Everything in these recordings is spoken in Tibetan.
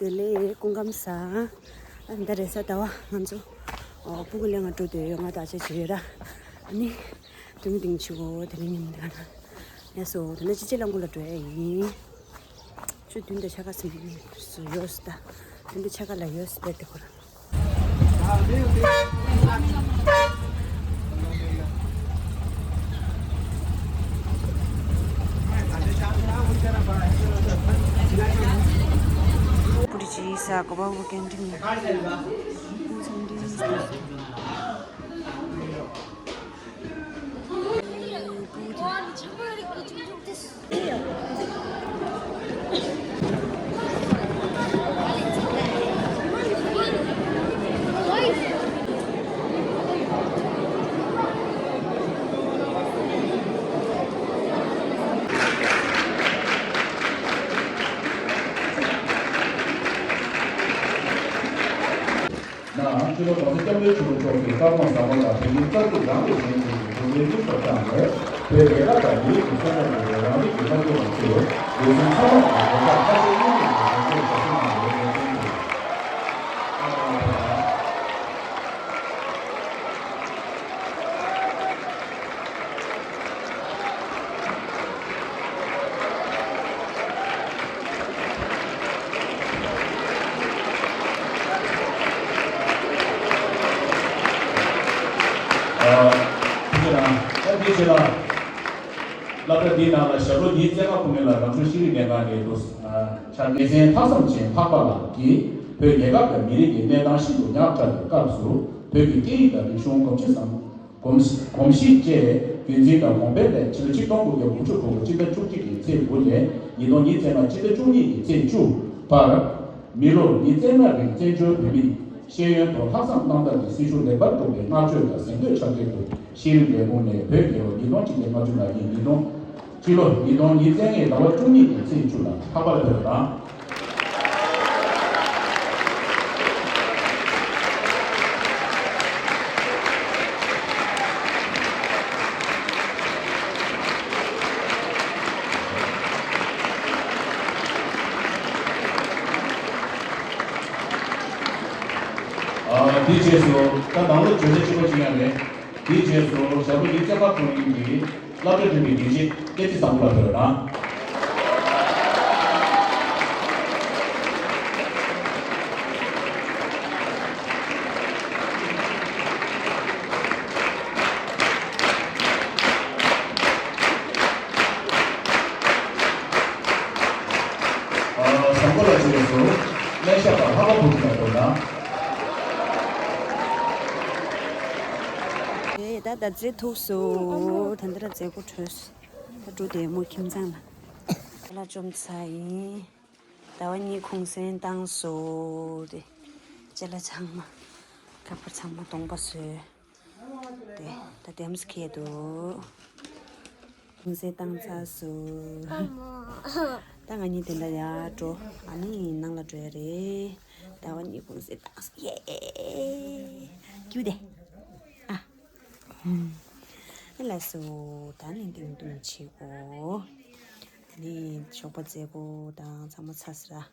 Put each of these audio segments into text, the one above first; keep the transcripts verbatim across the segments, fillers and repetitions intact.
དེ་ལས་སྐུ་ཁམས་བཟང་། ཨ་ད་རེས་གཟའ་ཟླ་བ་ང་ཚོ་ཨོ་སྤུ་གུ་ལེན་ག་འགྲོ་འདོད་ཡོད། ང་དང་ཆ་བྱེད་ཡོད་ར། ཨ་ནི་དུང་དིང་ཆུ་བོ་དེ་རིང་ཉིན་དེ་ག་ན་ཡ་སོ་དེ་ན་ཅི་ཅི་ལ་མགོ་ལ་འགྲོ་ཡ་ཡིན། ཆུ་དུང་དེ་ཆ་ག་སིམ་སུ་ཡོད་སུ་ད་དུང་དེ་ཆ་ག་ལ་ཡོད་སུ་བེར་དེ་ཁོ་ར། ནའང་སྤྱི་ལོ་གོང་ས་སྐྱབས་མགོན་ཆེན་པོ་མཆོག་གིས་བཀའ་དགོངས་ཟབ་མོ་ལ་བོད་མིའི་རྩ་དྲུག་རང་དུ་བཞེངས་བཞིན་པའི་འགྲོ་བའི་གླུ་སོགས་བསྐྱངས་པས། བོད་རྒྱལ་ཁབ་དང་མིའི་གི་སེམས་ཁམས་ཀྱི་རང་རིག་གི་རྣམ་འགྱུར་ལ་བརྩི་བའི་ལུས་སེམས་ཚང་མ་དང་བོད་ཁམས་ཁ་ཤས་གཉིས་ཀྱི་གི་གོང་ཚད་ཞབས་ཞུ་གནང་བའི་ལས་དོན་དུ། ཨ། ཐུགས་རྗེ་གནང་། ཨ་ནི་ཆེ་ལ། སློབ་གྲྭ་འདིའི་ནང་ལ་ཞབས་ལོ་ཉི་ཤུ་རྩ་ལྔ་འཁོར་མཁན་ལ་རང་སྐྱོང་ཤེས་རིག་ལས་ཁང་ནས་འདུག་ཨ། ཆ་མེ་སེང་ལྷག་བསམ་ཅན་འཕགས་པ་ལགས་ཀྱིས་བོད་རྒྱལ་ཁབ་དང་མི་རིགས་ཀྱི་གནས་སྟངས་ཤིན་ཏུ་ཉག་ཕྲ་བའི་སྐབས་སུ་བོད་ཀྱི་སྐད་ཡིག་དང་རིག་གཞུང་གོམས་གཤིས་སམ། གོམས་གོམས་གཤིས་བཅས་རྒྱུན་འཛིན་དང་གོང་འཕེལ་ལ་ཕྱི་ལོ་ཆིག་སྟོང་དགུ་བརྒྱ་དགུ་བཅུ་གོ་དགུ་སྤྱི་ཟླ་བཅུ་གཅིག་གི་ཚེས་དགུ་ནས་ཉིས་སྟོང་ཉི་ཤུ་རྩ་ལྔ་སྤྱི་ཟླ་བཅུ་གཉིས་ཀྱི་ཚེས་བཅུ་བར། མི་ལོ་ཉིས་སྟོང་ལྔ་རིང་བཙན་བྱོལ་བོད་མིའི་ཤེས་ཡོན་ཐོག་ལྷག་བསམ་རྣམ་དག་གི་སྲི་ཞུ་ལེགས་པར་སྒྲུབ་པའི་བསྔགས་བརྗོད་དང་གཟེངས་བསྟོད་ཕྱག་འཁྱེར་དུ་ཤེས་རིག་ལས་ཁུངས་ནས་བོད་རྒྱལ་བ་ཉིས་སྟོང་གཅིག་བརྒྱ་ལྔ་བཅུ་ང་གཉིས་ཉིས་སྟོང་། སྤྱི་ལོ་ཉིས་སྟོང་ཉི་ཤུ་རྩ་ལྔའི་ཟླ་བ་བཅུ་གཉིས་ཀྱི་ཚེས་བཅུ་ལ་ལྷག་པར་ཕེབས་པ་དང་། ཨ། དེའི་རྗེས་སུ་ད་ནང་ལོགས་བརྗོད་བྱ་གཅིག་པ་གཅིག་རྐྱང་རེད། དེའི་རྗེས་སུ་ཞབས་ལོ་ཉི་ཤུ་རྩ་ལྔ་འཁོར་མཁན་གྱི་སློབ་གྲྭ་འགྲིམ་པའི་འགན་བཞེས་བསྟན་འཛིན་བཟང་པོ་ལགས་ཕེབས་པ་དང་། ཨ། བཟང་པོ་ལགས་བཅས་སུ་སྨན་ཞབས་པ་ལྷག་པ་བུ་ཁྲིད་ལ་ཕེབས་དང་། ཨེ། ད་ད་རྫས་ཐུག་སོང་། ད་འདི་ར་རྫས་སྒོ་གྲོལ་སོང་། ད་འགྲོ་དེ་མོ་ཁྱིམ་ཚང་ལ། ལ་བཅོམ་ཚར་ཡིན། ཟླ་བ་གཉིས་གུང་སེང་བཏང་སོང་། དེ་ཅ་ལག་ཚང་མ་ཁ་པར་ཚང་མ་གཏོང་པ་བཟོས། དེ་ད་དེམ་སི་ཁེ་འདུག་གུང་སེང་བཏང་ཚར་སོང་། ད་ང་གཉིས་དེ་འདྲ་ཡར་འགྲོ། ཨ་ནི་ནང་ལ་འགྲོ་ཡ་རེད། ཟླ་བ་གཉིས་གུང་སེང་བཏང་སོང་། ཡེ། ཀྱུ་དེ། ཨ། ཨ་ལགས་སོ། ད་ནི་ཏིང་ཏུང་བྱེད་དགོས། ནི་ཞོགས་པ་རྫས་སྒོ་དང་ཚང་མ་ཚར་ས་ར།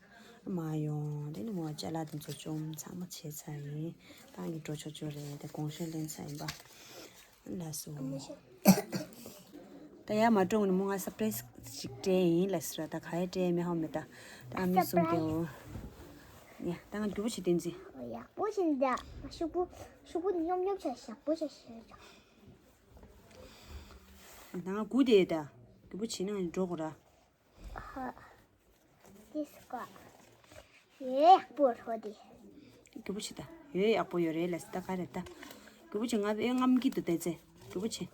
མ་ཡོང་། དེ་ནི་མོ་ཅ་ལག་དེ་ཚོ་བཅོམ་ཚང་མ་བྱས་ཚར་ཡིན། ད་ངས་འགྲོ་ཆོག་ཆོག་རེད། དེ་དགོངས་བཞེས་ལེན་ཚར་ཡིན་པ། ལགས་སོ། ད་ཡར་མ་འགྲོ་ནི་མོ་ང་སར་པ་རའི་སི་ཞིག་སྤྲད་ཡིན་ལགས་སོ། ད་ག་ཡེ་སྤྲད་མི་ཧ་མི་ད། ད་མི་གསུམ་དེ་འོ། ཡ་ད་ང་རྒྱུ་བོ་ཞིག་བསྟན་ཟིན། ཡག་པོ་ཞིག་འདྲ། ཤོག་བུ་ཤོག་བུ་ཉོབ་ཉོབ་བྱས་ཡག་པོ་བྱས་བྱས། ད་ང་སྒུག་བསྡད་ད། རྒྱུ་བོ་བྱས་ན་ང་འགྲོ་དགོས་ར། ཧ། ཏིས་ཀ་ཡོད་ཡག་པོ་ཧྲོ་དེ། རྒྱུ་བོ་ཆེ་ད། ཡོད་ཡག་པོ་ཡོད་རེད་ལ་སི་ད་ག་རེད་ད། རྒྱུ་བོ་ཆེ་ང་ཨེ་རྔམ་གྱི་འདུག་བལྟས་ཚེ། རྒྱུ་བོ་ཆེ།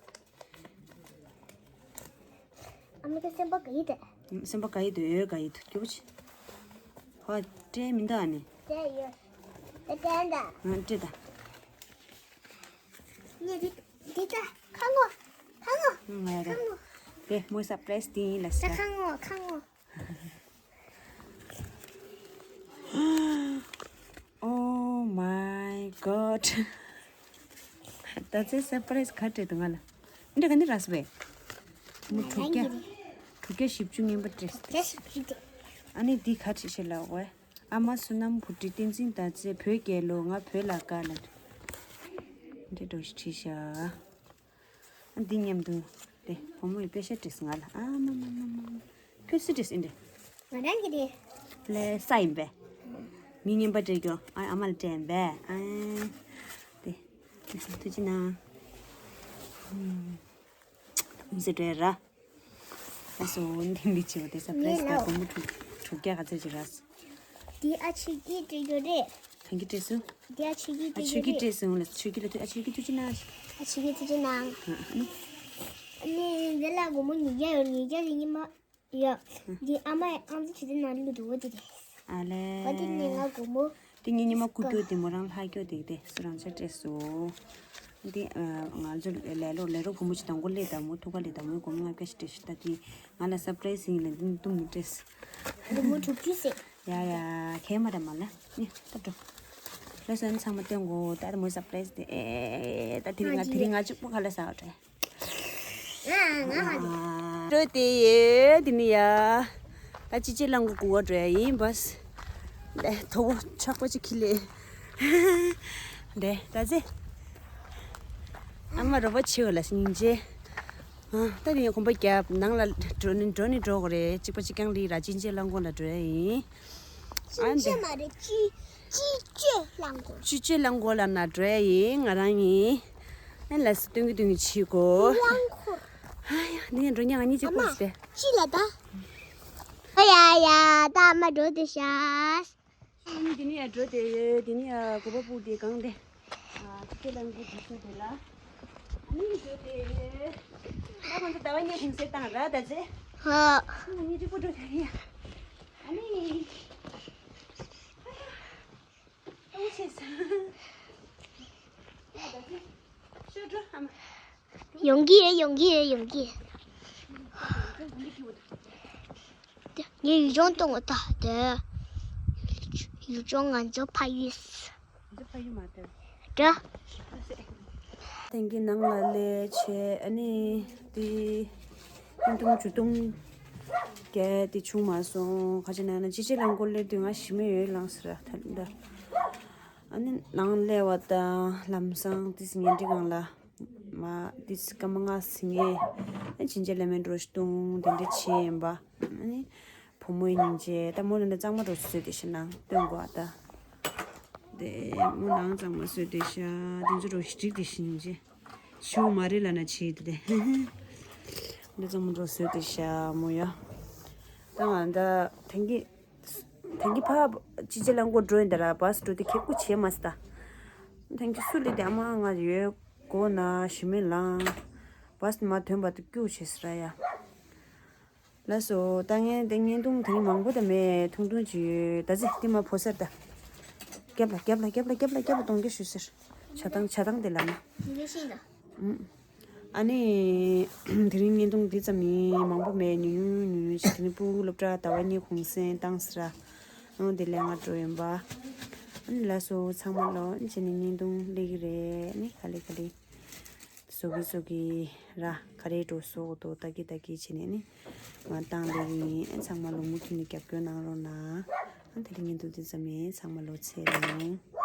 ཨ་མི་ཀ་སེམས་པ་ག་ཡི་དེ། སེམས་པ་ག་ཡི་འདུག་ཡོད་ག་ཡི་འདུག་རྒྱུ་བོ་ཆེ། ཧོ། སྤྲད་མི་འདུག་ཨ་ནི། སྤྲད་ཡོད། སྤྲད་ད། ང་སྤྲད་ད། ངས་འདི་འདི་ད་ཁ་ངོ་ཁ་ངོ་ང་ཡ་རེད། ཁ་ངོ་། དེ་མོའི་སར་པ་རའི་སི་དེ་ཡིན་ལ་སི་ད། ཁ་ངོ་ཁ་ངོ། Oh my god. ད་ཚེ་སར་པ་རའི་སི་ག་སྤྲད་འདུག་ང་ལ། འདི་ག་འདི་རག་སོང་བས། མོ་དྲུག་བརྒྱ། དྲུག་བརྒྱ་བཞི་བཅུ་རྔན་པ་སྤྲད་སོང་། ཨ་ནི་འདི་ག་སྤྲད་ཤེས་ལ་འོ། ཨ་མ་བསོད་ནམས་བུ་ཁྲིད་བསྟན་འཛིན་ཟླ་མཛེས་བོད་རྒྱལ་ལོ། ང་བོད་ལ་དགའ་ལ། འདི་འདྲ་ཞིག་བྲིས་ཤག་འདི་མཉམ་དུ་དེ་བུ་མོ་ཡི་པེ་ཤག་བྲིས་ང་ལ། ཨ་མ་མ་མ་མ། ཁྱོད་སུ་བྲིས་ཨིན་འདི། ང་རང་གི་རེད། ལས་ས་ཡིན་པས། མི་ངན་པ་སྤྲད་རྒྱུ་ཨ་ཨ་མ་ལ་སྤྲད་པས། ཨ་དེ་ཐུགས་རྗེ་གནང་། ཨུམ་ཟེར་སྤྲད་ར། ཨ་སོ་འདི་འདི་ཆེ་བ་དེ་ས་པ་རའི་སི་ད་སྒོར་མོ་དྲུག་དྲུག་བརྒྱ་ག་ཚོད་ཅིག་ར། འདི་ཨ་ཆེ་གིས་སྤྲད་རྒྱུ་རེད། གང་གི་སྤྲད་སོང་། འདི་ཨ་ཆེ་གིས་ཨ་སྤྲད་ཆོས་ཀྱིས་རྒྱུ་རེད། སྤྲད་སོང་ལ། ཆོས་ཀྱི་ལ་ཐུགས། ཨ་ཆོས་ཀྱི་ཐུགས་རྗེ་གནང་། ཨ་ཆེ་གིས་ཐུགས་རྗེ་གནང་། ཨ་ནི་འདི་ལ་སྒོར་མོ་ཉིས་བརྒྱ་ཡོད། ཉིས་བརྒྱ་དེ་ཉི་མ་ཡ། འདི་ཨ་མ་ཡ་ཨང་ཙི་ཆུ་དེ་ནང་བླུགས་འདུག་འོ་དེ་རེད། ཨ་ལས། འོ་དེ་ནས་ང་སྒོར་མོ། དེ་ངའི་ཉི་མ་སྐུ་སྐྱོ་དེ་མོ་རང་ལྷག་སྐྱོ་དེ་དེ་སུ་རང་ཆ་སྤྲད་སོང་། འདི་ང་ཚོ་ལས་རོགས་ལས་རོགས་བུ་མོ་ཅིག་དང་པོ་སླེབས་དང་མོ་ཐུག་ག་སླེབས་དང་མོའི་སྒོར་མོ་ལྔ་བརྒྱ་ཞིག་སྤྲད་ཤག་ད་དེ་ང་ལ་སར་པ་རའི་སི་ཡིན་ལ་འདི་ནི་གཏུམ་མོ་སྤྲད་སོང་། སྒོར་མོ་དྲུག་ཅུ་ཟེར། ཡ་ཡ་ཁྱད་མ་རེད་མ་ལ་ནི་ད་འགྲོ། ལགས་སོ་ཨ་ནི་ཚང་མ་སྟོན་གོ་ད་ད་མོའི་སར་པ་རའི་སི་དེ། ཨེ་ད་དེ་རིང་ང་དེ་རིང་ང་གཅིག་པུ་ཁ་ལ་ཟ་བ་འདྲ། ང་ང་ང་། འགྲོ་དེ་ཡེ་དེ་ནི་ཡ། ད་ཅི་ཅི་ལང་གུ་གུ་བ་འགྲོ་ཡ་ཡིན་བས། དེ་དོ་བོ་ཆག་པ་ཅིག་ཁི་ལེ། དེ་ད་ཚེ། ཨ་མ་རོགས་པ་ཆེ་བ་ལ་སྙིང་རྗེ། ཨ་ད་ནི་གོམ་པ་རྒྱབ་ནང་ལ་འགྲོ་ནི་འགྲོ་ནི་འགྲོ་དགོས་རེད། གཅིག་པ་གཅིག་རྐྱང་ལི་ར་ཅི་ཅི་ལང་གུ་ལ་འགྲོ་ཡ་ཡིན། ཨ་འདི། ཅི་མ་རེད། ཅི་ཅི་ཅི་ལང་གོ། ཅི་ཅི་ལང་གོ་ལ་ན་འགྲོ་ཡ་ཡིན་ང་རང་ཡིན། ཨ་ལ་སི་སྟོན་གི་སྟོན་གི་ཆི་གོ། ལང་གོ། ཨ་ཡ་འདི་ནས་འགྲོ་ཉག་ང་གཉིས་ཅིག་ཨ་མ་པོ་ཟེར། ཅི་ལ་ད། ཨ་ཡ་ཡ་ད་ཨ་མ་འགྲོ་དེ་ཤ། ཨ་ནི་འདི་ནས་ཡ་འགྲོ་དེ་ཡོད། འདི་ནས་ཡ་གོ་པ་སྤུ་དེ་གང་དེ། ཨ་ཅི་ཅི་ལང་གོ་དེ་ཚོ་དེ་ལ། ཨ་ནི་འགྲོ་དེ་ཡོད། ད་ང་ཚོ་ཟླ་བ་གཉིས་ཁུངས་སེ་བཏང་ར་ད་ཚེ། ཧ། ཨ་ནི་གཉིས་ཅིག་པོ་འགྲོ་དེ་ཡ། ཨ་ནི། ཨ་ཡ། ཨ་ཆེ་ས། ཡོང་གི་ཡོད། ཡོང་གི་ཡོད། ཡོང་གི་ཡོད། ངས་ཡུལ་ལྗོངས་གཏོང་བ་ད་དེ། ཡུལ་ལྗོངས་ང་ཚོ་ཕ་ཡུལ། འདི་ཕ་ཡུལ་མ་དེ། འདྲ། ཐེངས་ཀྱི་ནང་ལ་ལས་བྱས་ཨ་ནི་དེ། སྟོང་བཅུ་སྟོང་བརྒྱད་དེ་བྱུང་མ་སོང་། ཁ་ཅིག་ན་ན་ཅི་ཅི་ལང་གོ་སླེབས་དུས་ང་ཞི་མི་ཡོད་ལངས་ཟེར་ད་ལྟ། ཨ་ནི་ནང་སླེབས་པ་དང་ལམ་སང་དེ་ཉལ་ཁྲི་སྒང་ལ་མ་དེ་སྐར་མ་ལྔ་ཟིན་ངེས། ཨ་ཕྱིན་ཆད་ལ་མེད་འགྲོ་ཞིག་བཏུང་དེ་འདྲ་བྱས་ཡིན་པ། ཨ་ནི་བུ་མོའི་སྙིང་རྗེ་ད་མོ་ནི་གཙང་མ་འགྲོ་བཟོས་དེ་ཤི་ནང་སྟོན་དགོས་ཨ་ད། དེ་མོ་ནང་གཙང་མ་བཟོས་དེ་ཤ་དེ་ཚོ་འགྲོ་ཞིག་དེ་ཤི་སྙིང་རྗེ། ཞུ་མ་རེད་ལ་ན་ཆེ་དེ་དེ། འདི་ཚང་མ་འགྲོ་བཟོས་དེ་ཤ་མོ་ཡ། ད་ང་ད་ཐེངས་ཀྱི་ཐེངས་ཀྱི་ཕ་ཅི་ཅི་ལང་གོ་འགྲོ་ཡིན་ད་ར་བ་སི་འགྲོ་དེ་ཁེ་ཀུ་བྱེད་མ་སི་ད། ཐེངས་ཀྱི་སུ་ལི་དེ་ཨ་མ་ང་ཡོད་གོ་ན་ཞི་མི་ལང་། བ་སི་མ་ཐོན་པ་དུ་ཀྱུ་བྱེད་སི་ར་ཡ། ལགས་སོ། ད་ངས་དེ་བརྙན་ཐུང་དེ་རིང་མང་པོ་དེ་མེད། ཐུང་ཐུང་ཅིག་ཡོད། ད་ཚེ་དེ་མ་ཕོ་སར་ད། རྒྱབ་ལ་རྒྱབ་ལ་རྒྱབ་ལ་རྒྱབ་ལ་རྒྱབ་ལ་གཏོང་རྒྱུ་ཞུ་ཟེར། བྱ་སྟངས་བྱ་སྟངས་དེ་ལ་ན། དེ་ལས་ཤེས་ད། ཨ་ནི། དེ་རིང་བརྙན་ཐུང་འདི་ཙམ་ཡིན། མང་པོ་མེད། ཉུང་ཉུང་ཉུང་ཉུང་ཞིག་དེ་ནི་སྤུ་གུ་སློབ་གྲྭ་ཟླ་བ་གཉིས་གུང་སེང་བཏང་ཟེར། ཨང་དེ་ལས་ང་འགྲོ་ཡིན་པ། ཨ་ནི་ལགས་སོ་ཚང་མ་ལོ་ཨ་ནི་བྱས་ནས་བརྙན་ཐུང་སླེབས་ཀྱི་རེད། ཨ་ནི་ག་ལེ་ག་ལེ། བཟོ་གི་བཟོ་གི་ར་ག་རེ་འགྲོ་བཟོ་དགོས་འདུག་ལྟ་གི་ལྟ་གི་བྱས་ནས་ནི་ང་བཏང་ལེ་ཡིན། ཨ་ཚང་མ་ལོ་མུ་མཐུད་ནས་རྒྱབ་སྐྱོར་གནང་རོགས་གནང་། ཨ་དེ་རིང་བརྙན་ཐུང་འདི་ཙམ་ཡིན། ཚང་མ་ལོ་ཚེ་རིང་།